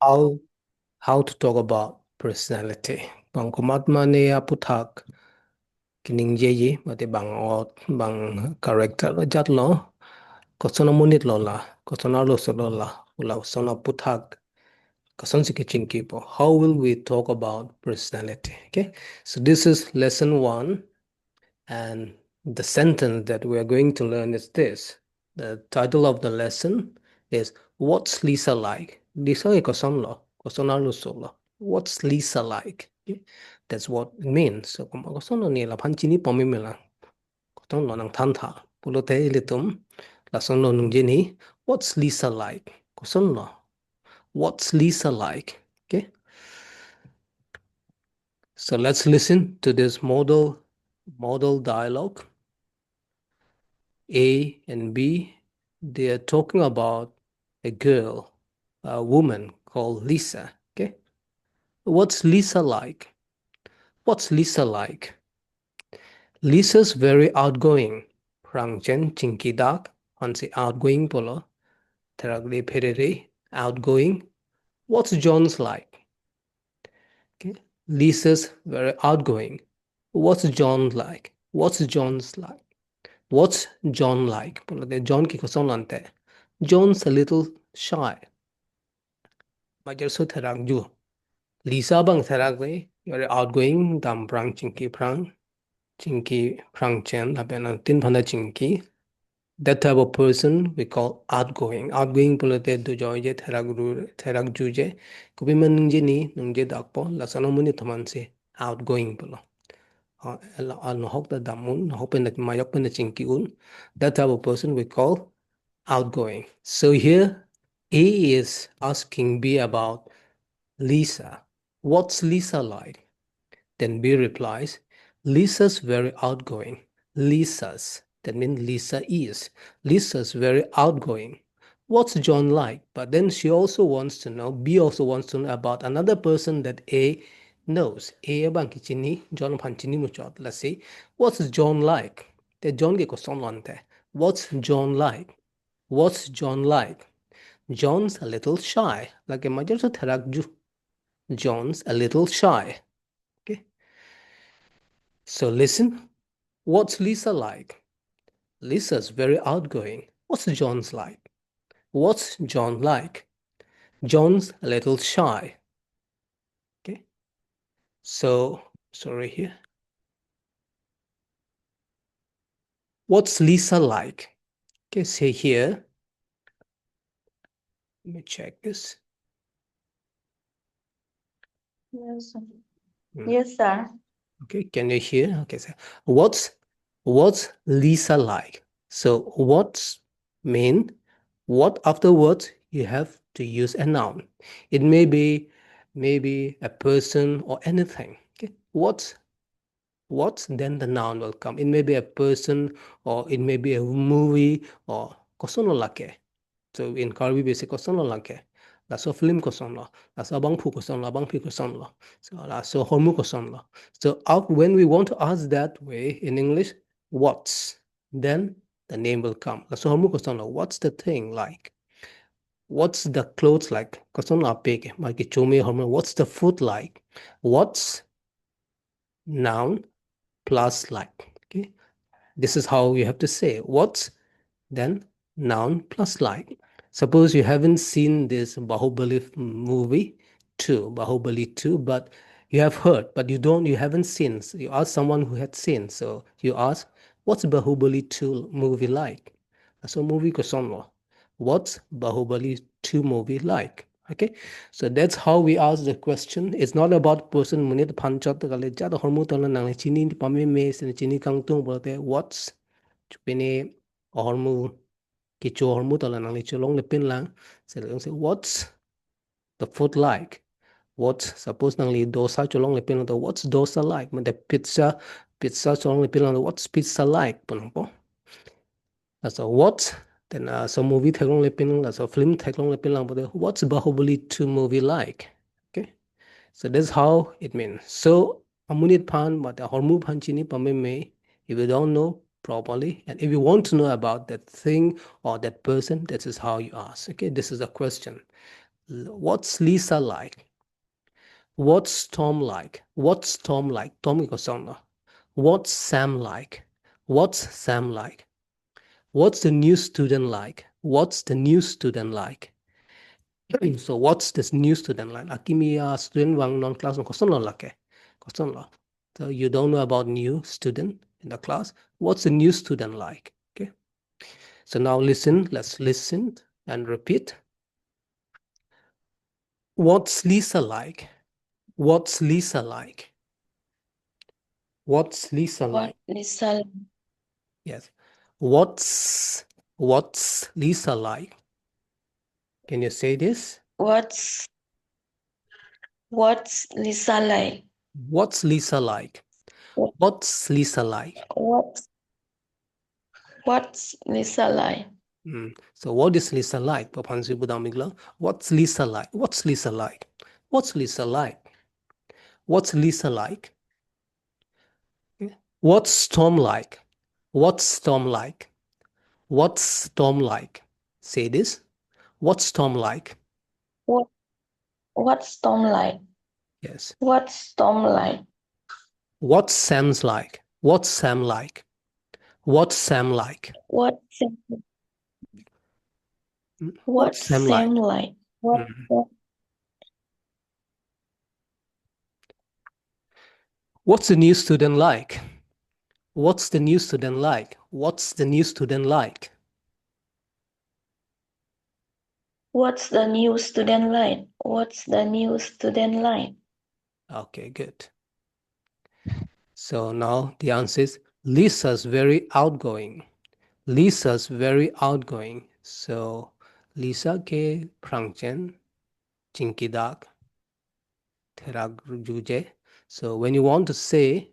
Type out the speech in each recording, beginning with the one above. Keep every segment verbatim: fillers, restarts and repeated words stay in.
How how to talk about personality. Bang komat mane aputhak kiningjeji, mate bang ot, bang character jatlo, koson amonit lo la, koson arloso lo la, ula koson aputhak, kosonsi kechingkipo. How will we talk about personality? Okay, so this is lesson one, and the sentence that we are going to learn is this. The title of the lesson is What's Lisa Like? Lisa ke koson lo, koson arloso lo. What's Lisa like? Okay? That's what it means. So, kom- koson lo ne laphan chini pameme lang. Koson lo nangthan tha. Pulote ilitum lason lo ningje nangji. What's Lisa like? Koson lo. What's Lisa like? Okay. So let's listen to this model model dialogue. A and B, they are talking about a girl, a woman called Lisa. Okay. What's Lisa like? What's Lisa like? Lisa's very outgoing. Phrang chen chingki dak, hansi outgoing pulo. Therakre pherere, outgoing. What's John's like? Okay. Lisa's very outgoing. What's John like? What's John's like? What's John like? Pulote John ke koson lo ante? John's a little shy. Majorso therakju. Lisa bang therakre, very outgoing, dam phrang chingki phrang, chingki phrang chen, lapen angtin aphan ta chingki. That type of person we call outgoing. Outgoing pulote dojoije, therakru, therakjuje. Kopima ningje nangji, ningje dakpo, lason amonit atum aphansi outgoing pulo. Ah, ala, ah, nahok ta dam un, nahok pen ta majok pen ta chingki un. That type of person we call outgoing. So here, A is asking B about Lisa. What's Lisa like? Then B replies, Lisa's very outgoing. Lisa's. That means Lisa is. Lisa's very outgoing. What's John like? But then she also wants to know, B also wants to know about another person that A knows. A bang ke chini, John aphan chini muchot. Let's see. What's John like? Te John ke koson lo ante? What's John like? What's John like? John's a little shy. Lake majorso therakju. John's a little shy. Okay. So listen. What's Lisa like? Lisa's very outgoing. What's John's like? What's John like? John's a little shy. Okay. So, sorry here. What's Lisa like? Okay, say here. Let me check this. Yes, sir. Hmm. Yes, sir. Okay, can you hear? Okay, so what's what's Lisa like? So what's mean what afterwards you have to use a noun. It may be maybe a person or anything. Okay, what's what's then the noun will come. It may be a person or it may be a movie or koson lo lake. So in Karbi we say koson lo lake. Laso film koson lo. Laso abangphu koson lo, abangpi koson lo. So laso ahormu koson lo. So out when we want to ask that way in English, what's? Then the name will come. Laso ahormu koson lo. What's the thing like? What's the clothes like? Koson lo ape ke? Maki chome ahormu. What's the food like? What's noun plus like. Okay. This is how you have to say. What's then noun plus like. Suppose you haven't seen this Bahubali f- movie two, Bahubali two, but you have heard, but you don't, you haven't seen. So you ask someone who had seen. So you ask, what's Bahubali two movie like? So movie koson lo. What's Bahubali two movie like? Okay, so that's how we ask the question. It's not about person monit aphan chot kali, jat ahormu tanglo nangli chini pameme, si chini kangtung pulote what's, chupine ahormu, kecho ahormu tanglo nangli cholongle pinlang. So you say, what's the food like? What, suppose nangli dosa cholongle pinlang, what's dosa like? Mate pizza, pizza cholongle pinlang, what's pizza like? Pu nangpo. Laso what's, then uh, laso movie theklongle pinlang, laso film theklongle pinlang, but what's Bahubali two movie like? Okay, so that's how it means. So amonit aphan mate ahormu aphan chini pameme, if you don't know properly and if you want to know about that thing or that person, this is how you ask. Okay, this is a question. L-, what's Lisa like? What's Tom like? What's Tom like? Tom ke kosonlo? What's Sam like? What's Sam like? What's the new student like? What's the new student like? So what's this new student like? Akimi a-student vang non class non kosonlo lake? Kosonlo? So you don't know about new student in the class. What's the new student like? Okay. So now listen, let's listen and repeat. What's Lisa like? What's Lisa like? What's Lisa What like? Lisa? Yes. What's what's Lisa like? Can you say this? What's what's Lisa like? What's Lisa like? Wha- What's Lisa like? What's what's Lisa like? Mm. So what is Lisa like? Pu aphansi pudam iklo. What's Lisa like? What's Lisa like? What's Lisa like? What's Lisa like? Okay. What's Tom like? What's Tom like? What's Tom like? Say this. What's Tom like? What what's Tom like? Yes. What's Tom like? What's Sam's like? What's Sam like? What's Sam like? What's Sam, Mm, what's Sam like? Sam like? What Mm. What's the new student like? What's the new student like? What's the new student like? What's the new student like? What's the new student like? Okay, good. So now the answer is Lisa's very outgoing. Lisa's very outgoing. So Lisa ke phrangchen, chingkidak, therak juje. So when you want to say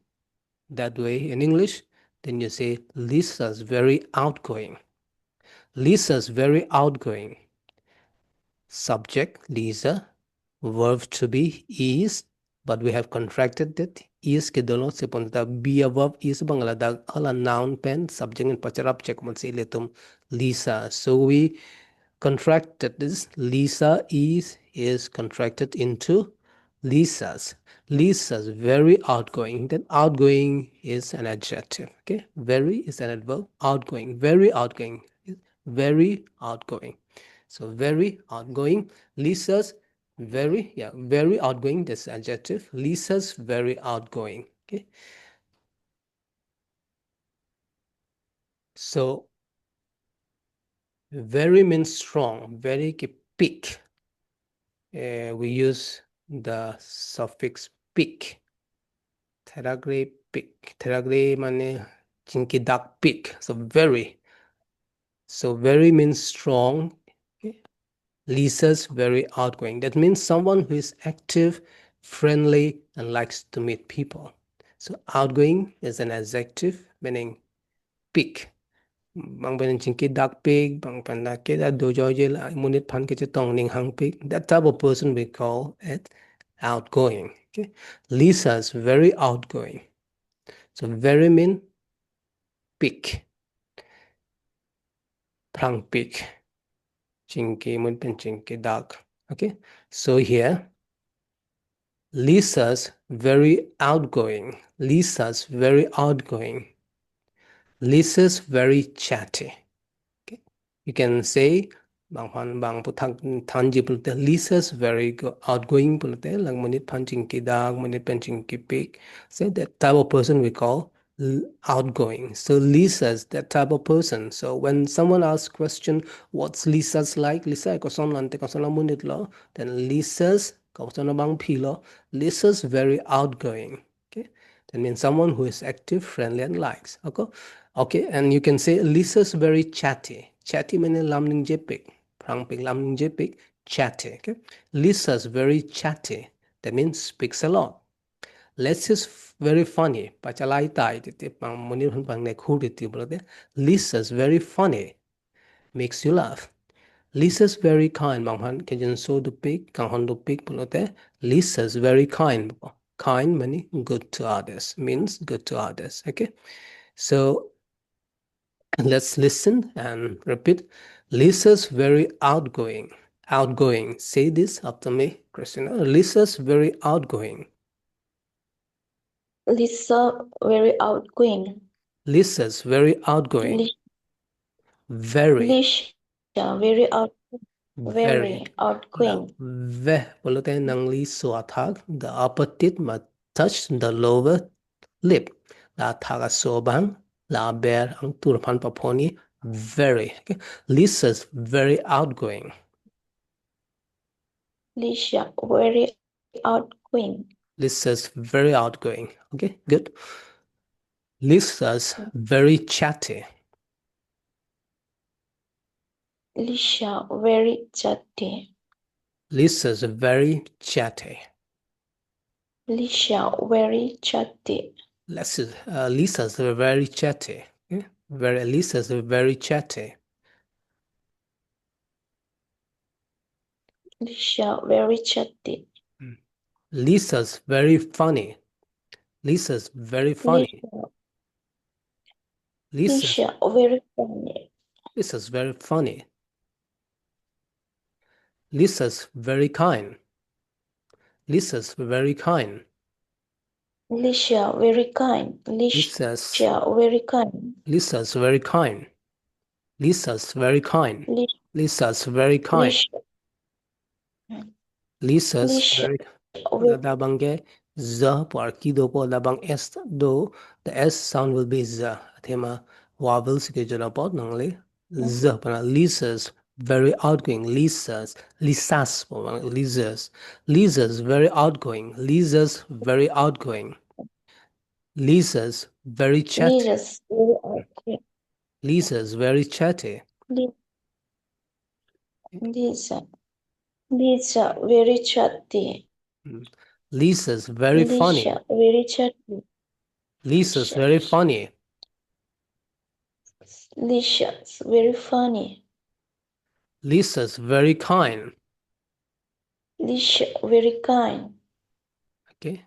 that way in English, then you say Lisa's very outgoing. Lisa's very outgoing. Subject, Lisa. Verb to be, is. But we have contracted it. Is ke dolo se pon ta be a verb is bang ladak hala noun pen subject in pacharap chek man se ilitum Lisa. So we contracted this. Lisa is is contracted into Lisa's. Lisa's very outgoing. Then outgoing is an adjective. Okay, very is an adverb. Outgoing, very outgoing, very outgoing. So very outgoing. Lisa's very, yeah, very outgoing. That's adjective. Lisa's very outgoing. Okay. So very means strong. Very ke pik. Uh, we use the suffix pik. Therakre pik. Therakre mane chingkidak pik. So very. So very means strong. Okay. Lisa's very outgoing. That means someone who is active, friendly, and likes to meet people. So outgoing is an adjective meaning pik. Bang pen chingkidak pik, bang pen la ke da dojoje la monit aphan kechetong ning hang pik. That type of person we call it outgoing. Okay. Lisa's very outgoing. So very mean pik. Phrang pik. Chingki, monit pen chingkidak. Okay. So here, Lisa's very outgoing. Lisa's very outgoing. Lisa's very chatty. Okay. You can say, bang aphan bang aphuthak thanji pulote, Lisa's very go-, outgoing pulote, lang monit aphan chingkidak, monit pen chingkipik. So that type of person we call l-, outgoing. So Lisa's that type of person. So when someone asks question, "What's Lisa's like?" Lisa koson lo ante, koson lo monit lo, then Lisa's koson lo bang philo, Lisa's very outgoing. Okay, that means someone who is active, friendly, and likes. Okay, okay, and you can say Lisa's very chatty. Chatty mane lam ningjepik, phrangpik, lam ningjepik, chatty. Okay, Lisa's very chatty. That means speaks a lot. Lisa's very funny. Pachalai tai titi, bang monit aphan pangnekhur titi pulote, Lisa's very funny. Makes you laugh. Lisa's very kind. Bang aphan kejinso dopik, kanghon dopik pulote, Lisa's very kind. Kind mane good to others. Means good to others. Okay. So let's listen and repeat. Lisa's very outgoing. outgoing. Say this after me, Christina. Lisa's very outgoing. Lisa very outgoing. Lisa's very outgoing. Lis- Very. Lisa very out Very. very outgoing. Ve pulote nangli so athak, the upper teeth must touch the lower lip. La athak aso abang, la aber angtur aphan paphonji, very. Okay. Lisa's very outgoing. Lisa very outgoing. Lisa's very outgoing. Okay, good. Lisa's very chatty. Lisa very chatty. Lisa's very chatty. Lisa very chatty. Let's see, uh, Lisa's very chatty. Okay? Very Lisa's very chatty. Lisa very chatty. Lisa's very funny. Lisa's very funny. Lisa. Lisa. Lisa very funny. Lisa's very funny. Lisa's very kind. Lisa's very kind. Lisa very kind. Lisa Lisa's very kind. Lisa's very kind. Lisa's very kind. Li- Lisa's very kind. Lisa Lisa's Lisa very very Lada abangke z pu arki dopo, labang s do, the s sound will be z. Athema vowels ke jona pot nangli z pana. Lisa's very outgoing. Lisa's. Lisa's pu abang, Lisa's. Lisa's very outgoing. Lisa's very outgoing. Lisa's very chatty. Lisa's very outgoing. Lisa's very chatty. Li- Lisa. Lisa very chatty. Lisa's very funny. Lisa very chatty. Lisa's very funny. Lisa's very funny. Lisa's very kind. Lisa very kind. Okay.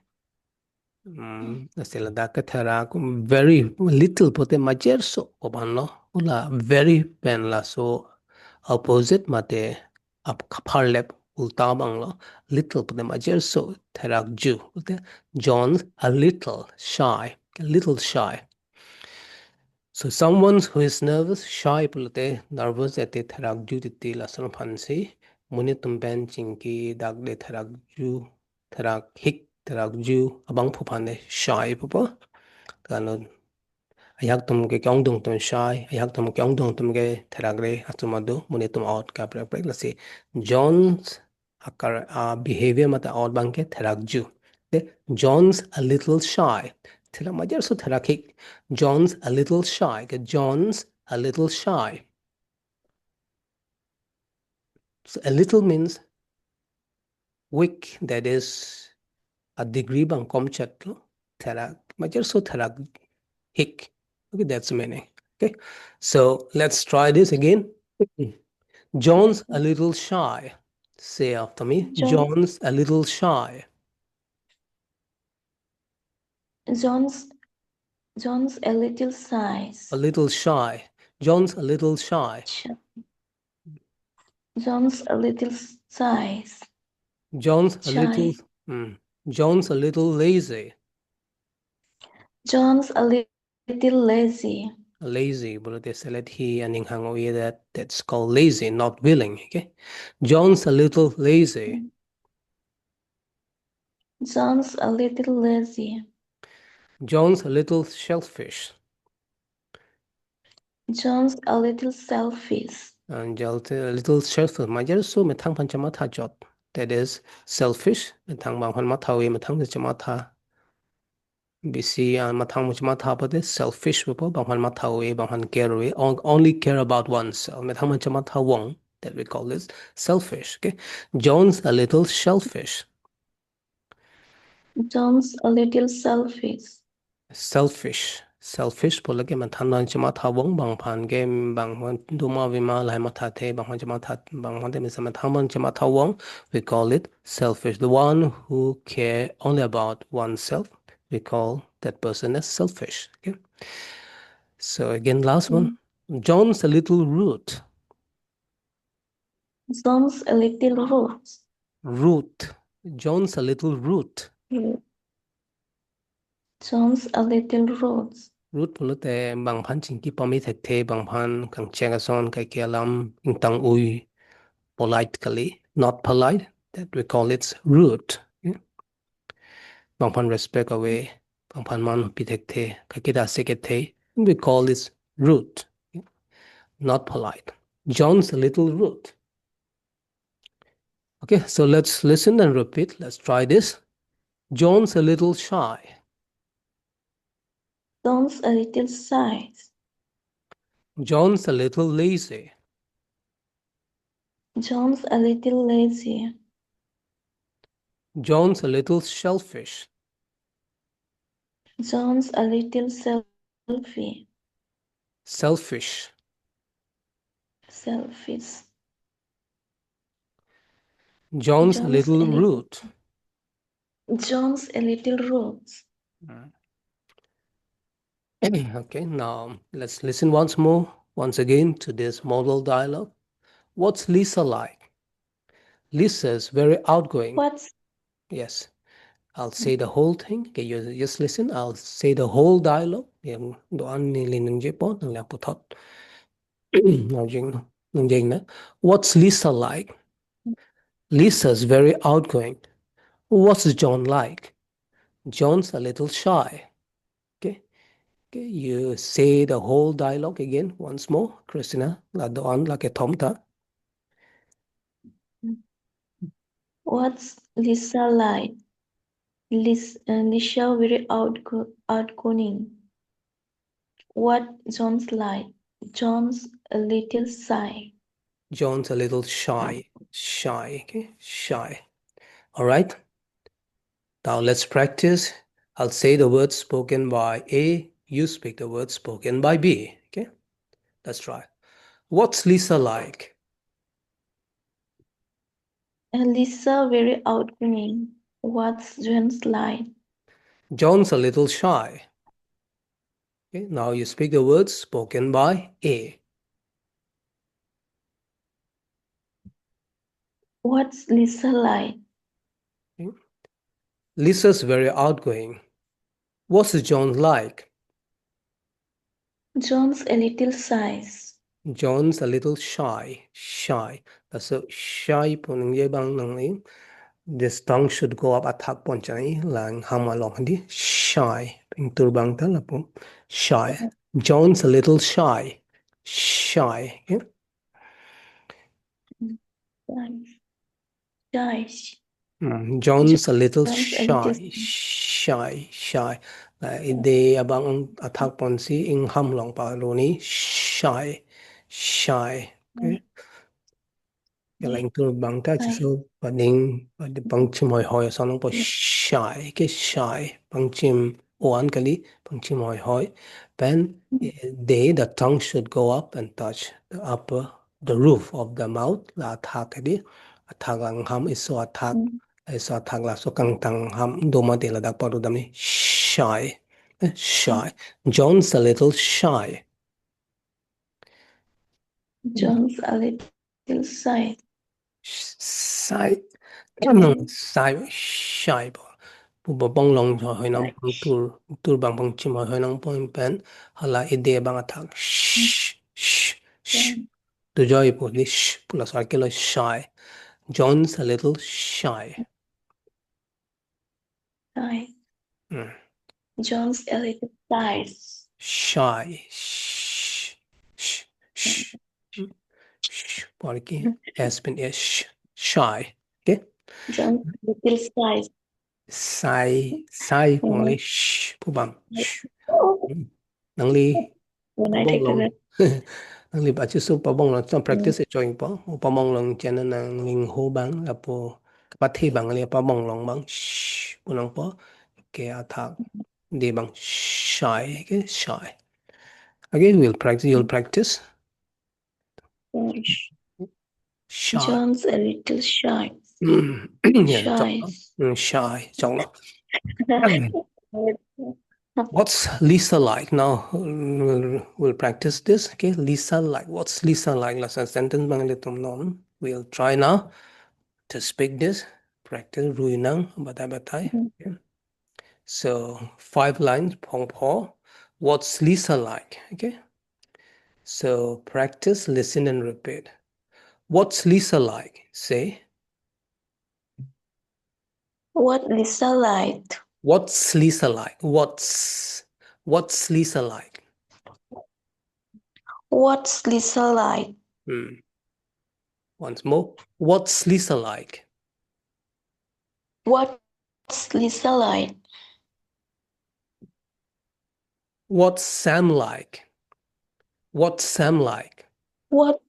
Hmm, lasi ladak ke therak very little pulote majerso pu abang lo. Ula very pen laso opposite mate ap kapharlep ulta abang lo. Little pulote majerso, therakju pulote John's a little shy, a little shy. So someone who is nervous, shy pulote nervous ate therakju titi, lason aphansi monit atum pen chingki dak de therakju, therakhik, therakju abangphu aphan de shy pupo. Kano ajahak atum ke ke-ongdung atum shy, ajahak atum ke-ongdung atum ke therakre, atum adu, monit atum out kaprek kaprek. Lasi John's akar, uh, behavior mate out abangke therakju. De, John's a little shy. Therak majerso therakhik. John's a little shy. Ke John's a little shy. So a little means weak, that is a degree abang komchot lo. Therak majerso therakhik. Okay, that's the meaning. Okay, so let's try this again. John's a little shy. Say after me. John- John's a little shy. John's John's a little shy. A little shy. John's a little shy. Sh- John's a little shy. John's a Shy. little. Hmm. John's a little lazy. John's a li- little lazy. Lazy pulote selet hi aning hang-o-e, that, that's called lazy, not willing. Okay. John's a little lazy. John's a little lazy. John's a little selfish. John's a little selfish. And John's a little selfish. Majerso methang aphan chematha chot. That is selfish. Methang abang aphan matha-e, methang aphan chematha. Bisi, uh, methang aphan chematha pulote selfish pupo, abang aphan matha-e, abang aphan care-e, on- only care about oneself. Methang aphan chematha vong, that we call this selfish. Okay. John's a little selfish. John's a little selfish. Selfish. Selfish pulote methang aphan chematha vong, abang aphan ke, abang aphan doma vima lahai mathathe, abang aphan chematha, abang aphan te misa methang aphan chematha vong, we call it selfish. The one who care only about oneself, we call that person as selfish. Okay. So again, last one. John's a little rude. John's a little rude. Rude. John's a little rude. Rude. John's a little rude. Rude pulote bangphan chingki pame thekthe, bangphan kangcheng ason, kaike alam ingtang-ui, polite kali, not polite, that we call it rude. Okay? Bangphan respect ave, bangphan man pi thekthe, kaike ta ase kethe, we call this rude. Okay? Not polite. John's a little rude. Okay, so let's listen and repeat. Let's try this. John's a little shy. John's a little shy. John's a little lazy. John's a little lazy. John's a little selfish. John's a little selfish. Selfish. Selfish. John's a John's little a lit- rude. John's a little rude. Mm. Okay, now let's listen once more, once again, to this model dialogue. What's Lisa like? Lisa's very outgoing. What's Yes. I'll say the whole thing. Okay, you just listen. I'll say the whole dialogue. Yang do-an neli nangjepo, nangli puthot. Nangjeng, nangjeng na. What's Lisa like? Lisa's very outgoing. What's John like? John's a little shy. Okay. Okay, you say the whole dialogue again once more, Christina. La do-an la kethom ta. What's Lisa like? Lis-, uh, Lisa very outgo-, outgoing. What John's like? John's a little shy. John's a little shy. Shy. Okay, shy. All right. Now let's practice. I'll say the words spoken by A. You speak the words spoken by B. Okay. Let's try. What's Lisa like? Uh, Lisa very outgoing. What's John's like? John's a little shy. Okay, now you speak the words spoken by A. What's Lisa like? Okay. Lisa's very outgoing. What's John like? John's a little shy. John's a little shy. Shy. Laso shy pu nangje abang nangli, this tongue should go up, athak pon chai, la ingham along hadi. Shy. Ingtur abang ta lapu. Shy. John's a little shy. Shy. Okay? Shy. Shy. Hmm, John's a little John's a little shy. Shy, shy. La ide abang athak ponsi ingham along pado ni. Shy. Shy. Okay. Shy. Kalang tu abang ta, shy, chiso pading, pading pangchim hoihoi ason nangpo. Yes. Shy, okay, shy. Pangchim o-an kali, pangchim hoihoi. Pen, eh, the, the tongue should go up and touch the upper, the roof of the mouth. La athak hadi, athak, la ingham, eso athak, mm, eso athak laso kangtang ingham do mati ladak pado dam ni. Shy. Eh, shy. John's a little shy. John's a little shy. Shy. Shy, shy po. Pu ba bong long hoihoi nangpo, tur, tur abang pangchim hoihoi nangpo pen. Hala ide abang athak. Sh, sh, sh. Shy. Tu joi po ni sh, pu laso arke lo shy. John's a little shy. Shy. Hmm. John's a little shy. Shy. Sh, sh, sh, sh. Pu arke S pen S. Shy. Okay? John's a little shy. Shy, shy, hmm, pu nangli sh, pu abang. Sh. Oh. Hmm. Nangli pabong long. Nangli bachiso pabong long, chom practice, hmm, choi po. Pabong long channel nangli ho abang, lapu kapathe abang le pabong long abang. Sh, pu nangpo. Okay, athak de abang shy, okay, shy. Again, we'll practice, you'll practice. Shy. Shy. John's a little shy. Mm. Yeah, shy. Choklo. Mm, shy. Choklo. What's Lisa like? Now, mm, we'll, we'll practice this. Okay, Lisa like. What's Lisa like? Laso sentence abang ilitum non. We'll try now to speak this. Practice, rui nang batai batai. Mhm. Okay. So, five lines, phong pho. What's Lisa like? Okay. So, practice, listen, and repeat. What's Lisa like? Say. What Lisa like? What's Lisa like? What's, what's Lisa like? What's Lisa like? Hmm. Once more. What's Lisa like? What's Lisa like? What's Sam like? What's Sam like? What,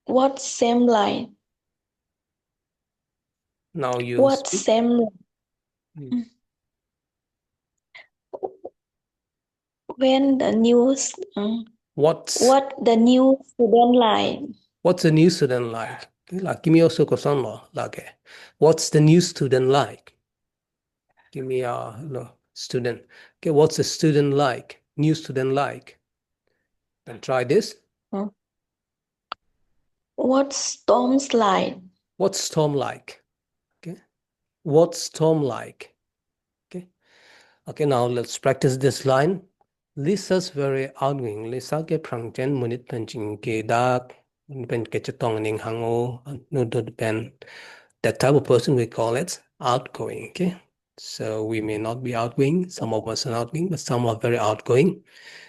what's Sam like? Now you What's speak. Sam like? Hmm. When the news, um, What's what the new student like? What's the new student like? Okay, la kimi oso koson lo lake. What's the new student like? Give me a, no, student. Okay, what's a student like? New student like? Then try this. Hmm. What's Tom's like? What's Tom like? Okay. What's Tom like? Okay. Okay, now let's practice this line. Lisa's very outgoing. Lisa ke phrangchen, monit pen chingki dak, pen kechetong ning hang-o, nudut pen. That type of person we call it outgoing. Okay. So we may not be outgoing. Some of us are outgoing, but some are very outgoing.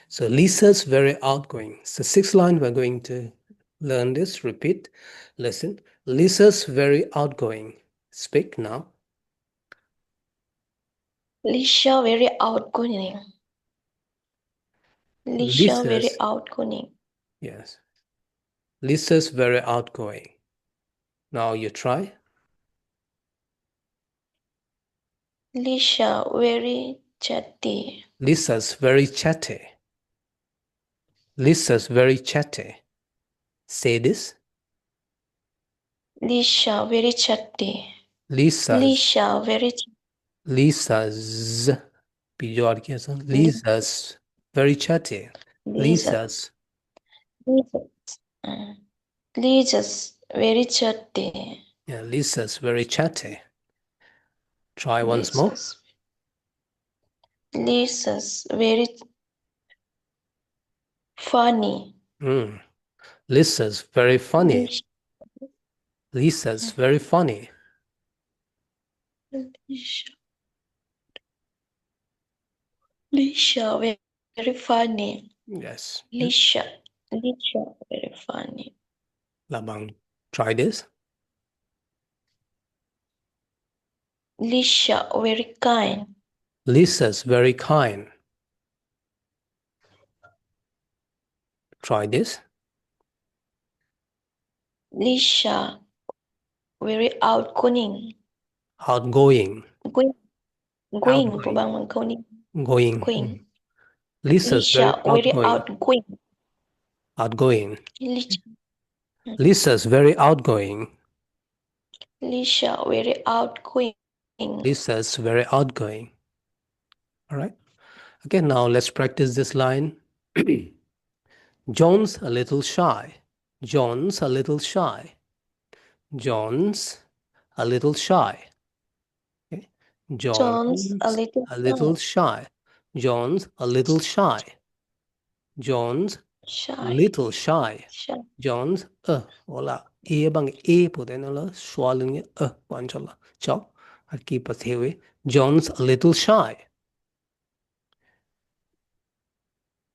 So Lisa's very outgoing. So sixth line, we're going to learn this. Repeat. Listen. Lisa's very outgoing. Speak now. Lisa very outgoing. Lisa very Lisa's outgoing. Yes. Lisa's very outgoing. Now you try. Lisa very chatty. Lisa's very chatty. Lisa's very chatty. Say this. Lisa very chatty. Lisa's. Lisa very ch- Lisa's. Pijor ke sa? Li- Lisa's very chatty. Lisa. Lisa's. Lisa's. Uh, Lisa's very chatty. Yeah, Lisa's very chatty. Try once more. Lisa's. Lisa's very funny. Hmm. Lisa's very funny. Lis- Lisa's very funny. Lisa. Lisa very funny. Yes. Lisa. Lisa very funny. Labang, try this. Lisa very kind. Lisa's very kind. Try this. Lisa very outgoing. Outgoing. Going. Going. Outgoing. Going. Going. Going. Lisa's very outgoing. Lisa very outgoing. Outgoing. Lisa. Lisa's very outgoing. Lisa very outgoing. Lisa's very outgoing. All right. Okay, now let's practice this line. John's a little shy. John's a little shy. John's a little shy. Okay. John's a little shy. John's a little shy. John's shy. Little shy. Shy. John's, uh, ola, e bang e pu den ola, swallowing, uh, pu-an chot lo. Chok, aki pathewe. John's a little shy.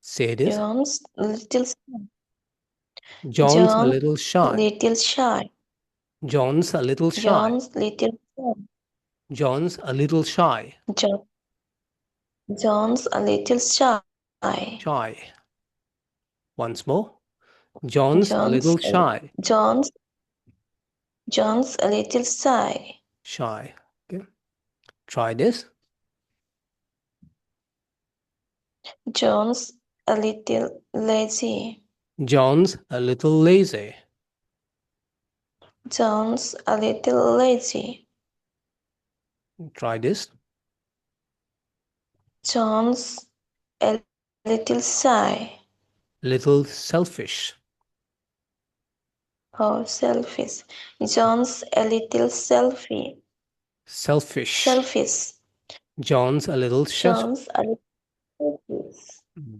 Say this. John's a little shy. John's a little shy. Little shy. John's a little shy. John's little shy. John's a little shy. Jo-, John's a little shy. Shy. Once more. John's a little shy. John's, John's a little shy. Shy. Okay. Try this. John's a little lazy. John's a little lazy. John's a little lazy. Try this. John's a little shy. Little selfish. Oh, selfish. John's a little selfie. Selfish. Selfish. John's a little self. John's a little selfish. Mm.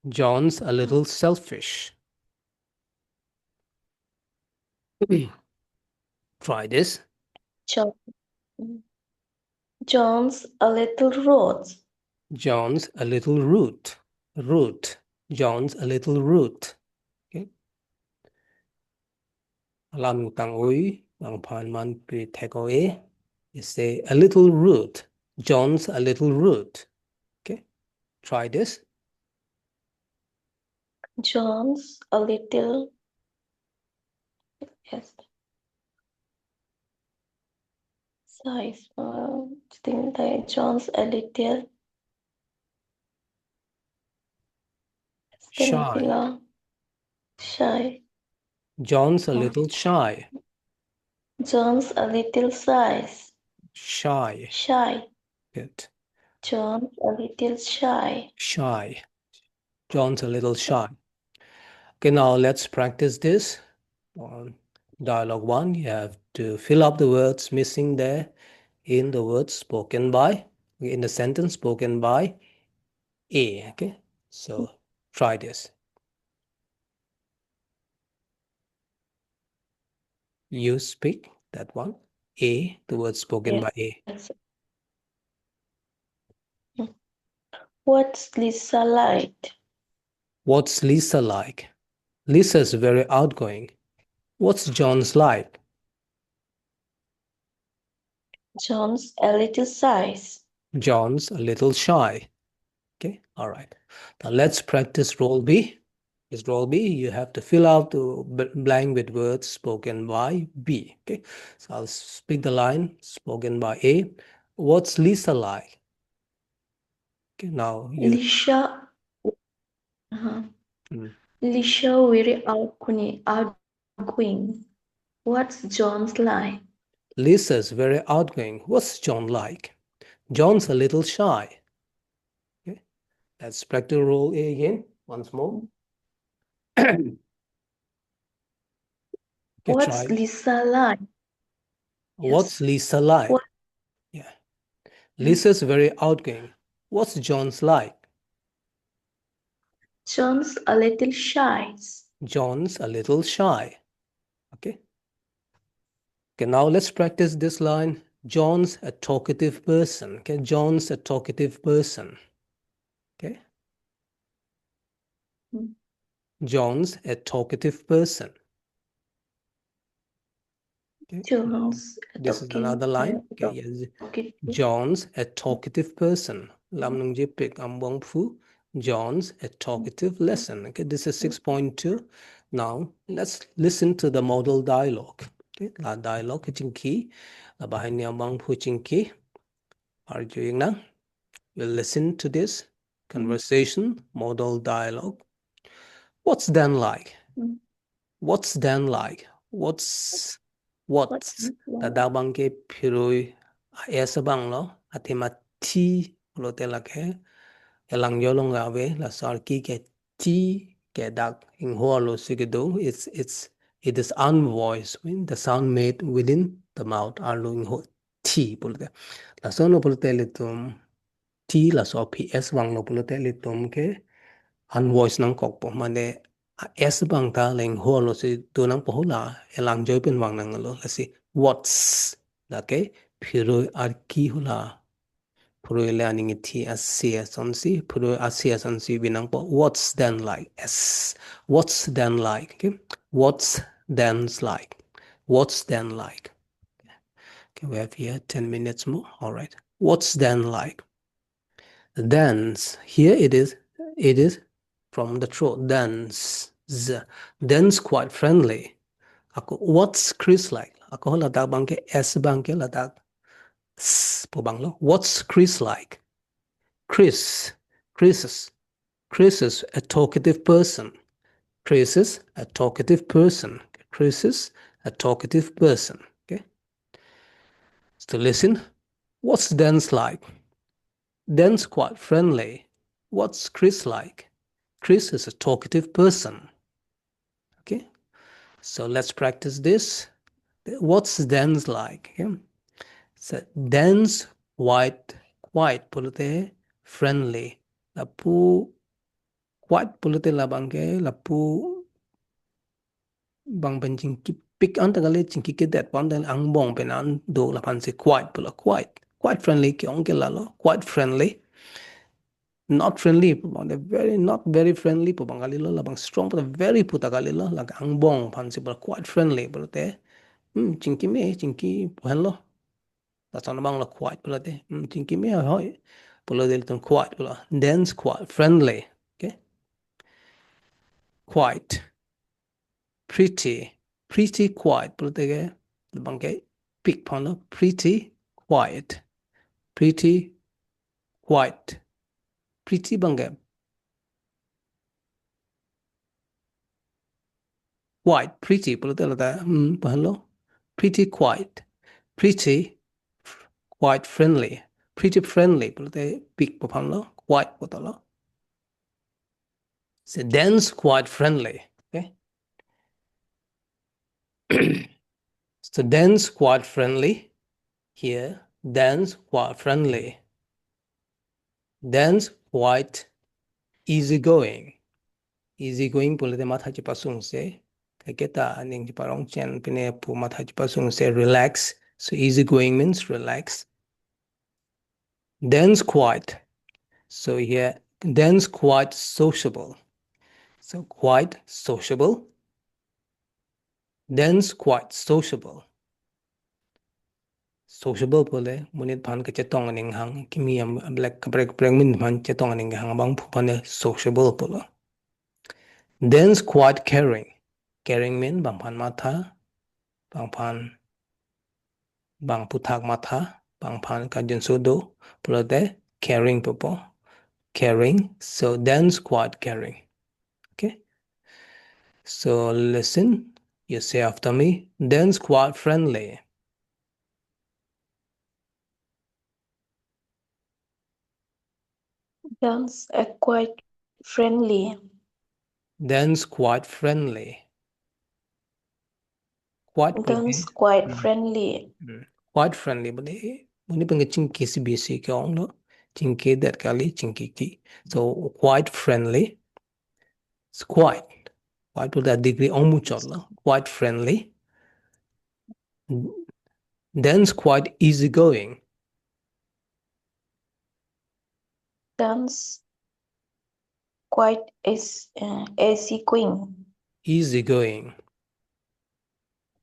John's a little selfish. Try this. John. John's a little rude. John's a little rude. Rude. John's a little rude. Okay. Alam tang-oi, langphan man pi thek-o-e. You say a little rude. John's a little rude. Okay. Try this. John's a little, yes. Size, uh, think that John's a little Shy. Shy. John's a Oh. little shy. John's a little size. Shy. Shy. Good. John's a little shy. Shy. John's a little shy. Okay, now let's practice this. On dialogue one, you have to fill up the words missing there in the words spoken by, in the sentence spoken by A. Okay, so try this. You speak that one. A, the word spoken Yes. by A. Yes. What's Lisa like? What's Lisa like? Lisa's very outgoing. What's John's like? John's a little size. John's a little shy. Okay, all right. Now let's practice role B. This role B, you have to fill out the b- blank with words spoken by B. Okay, so I'll speak the line spoken by A. What's Lisa like? Okay, now you Lisha. Uh-huh. Mm. Lisha very outgoing. Outgoing. What's John's like? Lisa's very outgoing. What's John like? John's a little shy. Okay, let's practice role A again once more. Okay, What's try. Lisa like? What's Yes. Lisa like? What- Yeah. Lisa's very outgoing. What's John's like? John's a little shy. John's a little shy. Okay. Okay, now let's practice this line. John's a talkative person. Okay, John's a talkative person. Okay. Mm. John's a talkative person. Okay, now John's a this is talking, another line. uh, Okay, talk- yes. Okay. John's a talkative person. Lam nungjepik ambong phu. John's a talkative person. Okay, this is six point two. Now let's listen to the model dialogue. Okay, la dialogue kachingki. La banghini ambong phu chingki. Arju ingnang. We'll listen to this conversation, model dialogue. What's Dan like? Mm. What's Dan like? What's what's What's ladak abangke phirui a-S abanglo, athema thi pulote lake elangjoi along ave, laso arki ke thi ke dak ingho arlo si kedo. It's it's it is unvoiced, mean the sound made within the mouth, arlo ingho thi pulote. Laso no pulote ilitum thi laso aphi S vanglo pulote ilitum ke unvoiced nangkokpo, mane a-S abang ta le ingho arlo si do nangpo, hula elangjoi pen vang nanglo. Lasi what's, lake phirui arki hula. Phirui le aning ithi ase asonsi, phirui ase asonsi bi nangpo. What's Dan like? S. What's Dan like? Okay. What's Dan's like? What's Dan like? Okay, we have here ten minutes more. All right. What's Dan like? Dan's. Here it is. It is from the throat. Dan's. Z. Dan's quite friendly. Ako, what's Chris like? Ako ladak abangke S abangke ladak S pu abanglo. What's Chris like? Chris. Chris is, Chris is a talkative person. Chris is a talkative person. Chris is a talkative person. Okay. So listen. What's Dan's like? Dan's quite friendly. What's Chris like? Chris is a talkative person. Okay. So let's practice this. What's dense like? Okay. So dense, quiet, quiet pulote friendly. Lapu quiet pulote labang ke, lapu bang pen chingkipik anta kali, chingkikedet anta kali, angbong pen an do laphan si quiet pulo, quiet. Quiet friendly ke-ong ke lalo, quiet friendly. Not friendly pu bang, the very, not very friendly pu bang kalilo, labang strong pu very pu ta kalilo, lake angbong aphan si pulo quiet friendly pulote. Hmm, chingkime, chingki pu henlo. Lason abang lo quiet pulote. Hmm, chingkime hoi. Pulo ilitum quiet pulo. Dense, quiet, friendly. Okay. Quiet. Pretty. Pretty quiet pulote ke, labang ke pik aphan lo. Pretty quiet. Pretty quiet. Pretty bang ke quiet, pretty pulote lata, hmm, pu henlo. Pretty quiet. Pretty, quite friendly. Pretty friendly pulote pik pu aphan lo, quiet pu ta lo. So dense, quiet, friendly. Okay. So dense, quiet, friendly. Here, dense, quiet, friendly. Dense, quiet, easygoing. Easygoing pulote matha chepasungse. Kaike ta aning cheparong chen pine pu matha chepasungse, relax. So easygoing means relax. Dense, quiet. So here, dense, quiet, sociable. So quiet, sociable. Dense, quiet, sociable. Sociable pule monit aphan kachetong aning hang, kimi am black kaprek kaprek monit aphan chetong aning hang abang pu aphan le sociable pulo. Dense, quiet, caring. Caring mean bang aphan matha, bang aphan, bang aphuthak matha, bang aphan kajinso do pulote caring pupo. Caring. So dense, quiet, caring. Okay. So listen, you say after me. Dense, quiet, friendly. Dense, uh, quiet, friendly. Dense, quiet, friendly. Quiet pulote, dense, quiet, hmm, friendly. Hmm. Quiet, friendly pulote, monit pen ke chingki si besi ke-ong lo. Chingkidet kali, chingkiki. So quiet, friendly. It's quiet. Quiet pulote degree ong muchot lo. Quiet, friendly. Dense, quiet, easygoing. Dense, quiet, is, uh, easygoing. Easygoing.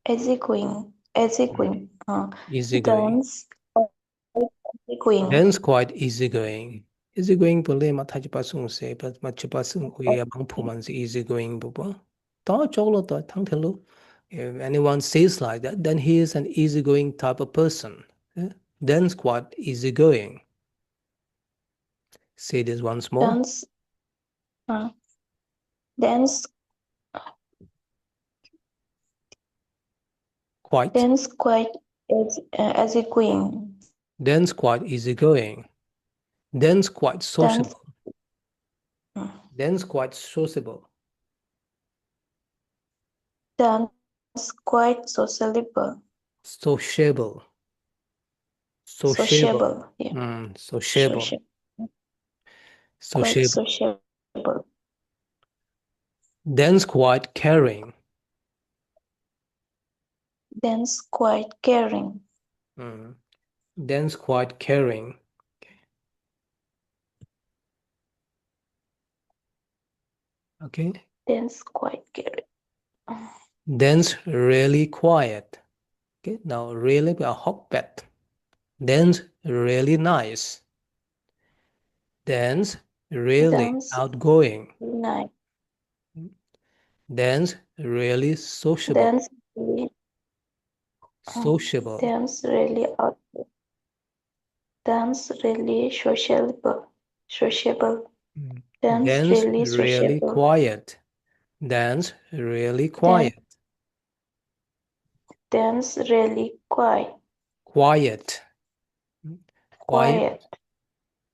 Easygoing. Easygoing. Hmm. Uh, easygoing. Dense, easygoing. Dense, quiet, easygoing. Easygoing pule matha chepasungse, pat matha chepasung hui abang pu aphan si easygoing pupo. To choklo to, thangthelo. If anyone says like that, then he is an easygoing type of person. Eh? Dense, quiet, easygoing. Say this once more. Dense, uh, dense, quiet. Dense, quiet, is, uh, easygoing. Dense, quiet, easygoing. Dense, quiet, sociable. Dense, uh, dense, quiet, sociable. Dense, quiet, sociable. Sociable. Sociable. Sociable, yeah. Mm, sociable. Socia-, quiet, sociable. Sociable. Dense, quiet, caring. Dense, quiet, caring. Mm. Dense, quiet, caring. Okay. Dense, quiet, caring. Dense, really quiet. Okay, now really ahokpet. Dense, really nice. Dense, really outgoing. Dense, nice. Dense, really sociable. Dense, really, uh, sociable. Dense, really out-, dense, really sociable. Sociable. Mm. Dense, dense, really, really sociable. Quiet. Dense, really quiet. Dense, really quiet. Quiet. Quiet. Quiet.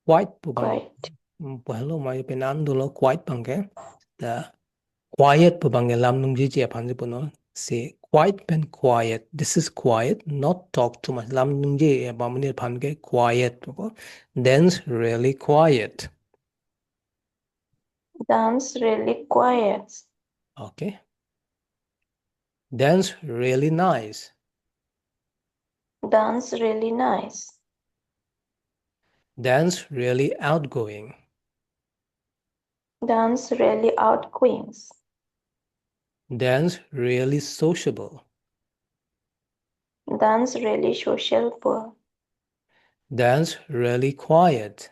Quiet pu abang. Quiet. Mm, pu henlo mai pen an dolo quiet abang ke. Ta quiet pu abang ke lam nungjiji aphan si punon. See, quiet pen quiet. This is quiet, not talk too much. Lam ningje abang amonit aphan ke quiet. Dan's really quiet. Dan's really quiet. Okay. Dan's really nice. Dan's really nice. Dan's really outgoing. Dan's really outgoing. Dan's really sociable. Dan's really sociable. Dan's really quiet.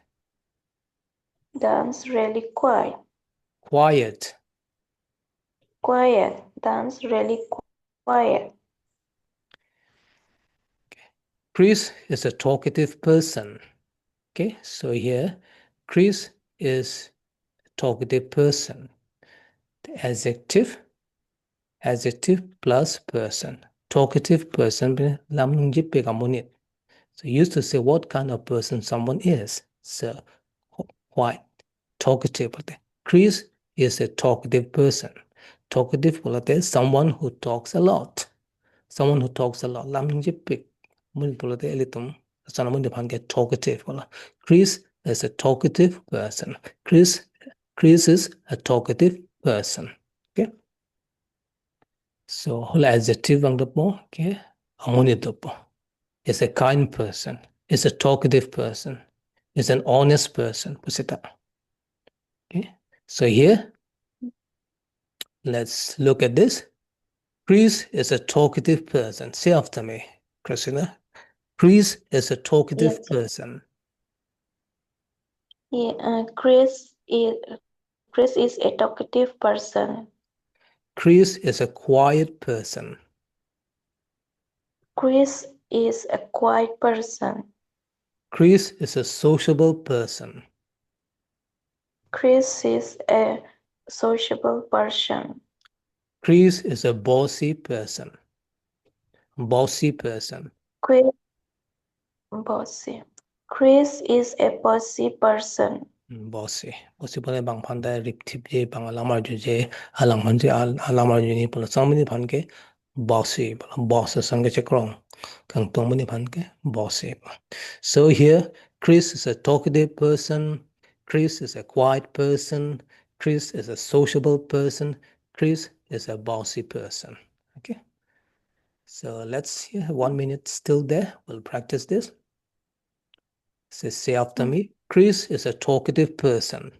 Dan's really quiet. Quiet. Quiet. Dan's really qu- quiet. Chris is a talkative person. Okay, so here, Chris is a talkative person. The adjective, adjective plus person. Talkative person, pen lam ningjepik amonit. So used to say what kind of person someone is. So, qu- quiet, talkative pulote. Chris is a talkative person. Talkative pulote someone who talks a lot. Someone who talks a lot. Lam ningjepik amonit pulote ilitum, lason amonit aphan ke talkative pulo. Chris is a talkative person. Chris, Chris is a talkative person. Okay? So, hala adjective abang dopo, okay? Amonit dopo. Is a kind person. Is a talkative person. Is an honest person. Pusita. Okay? So here, let's look at this. Chris is a talkative person. Say after me, Christina. Chris is a talkative Yes. person. Yeah, uh, Chris is Chris is a talkative person. Chris is a quiet person. Chris is a quiet person. Chris is a sociable person. Chris is a sociable person. Chris is a bossy person. Bossy person. Chris, bossy. Chris is a bossy person. Hmm, bossy. Bossy pulote bang aphan ta ripthipje, bang alam arjuje, alang aphan je al- alam arjuni pulo. Lason amonit aphan ke bossy pulo. Boss asang kechekrong kangtung amonit aphan ke bossy pulo. So here, Chris is a talkative person. Chris is a quiet person. Chris is a sociable person. Chris is a bossy person. Okay. So let's see. One minute still there. We'll practice this. Say, say after me. Chris is a talkative person.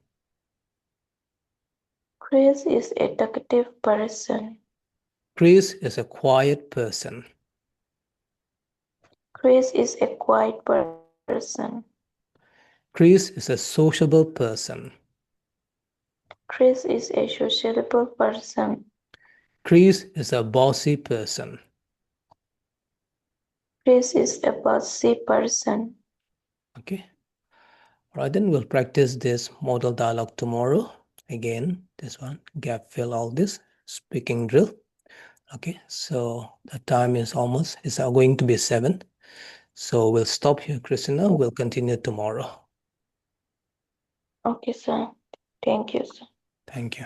Chris is a talkative person. Chris is a quiet person. Chris is a quiet per- person. Chris is a sociable person. Chris is a sociable person. Chris is a bossy person. Chris is a bossy person. Okay. All right, then we'll practice this model dialogue tomorrow. Again, this one, gap fill all this, speaking drill. Okay, so the time is almost, it's going to be seven. So we'll stop here, Christina. We'll continue tomorrow. Okay, sir. Thank you, sir. Thank you.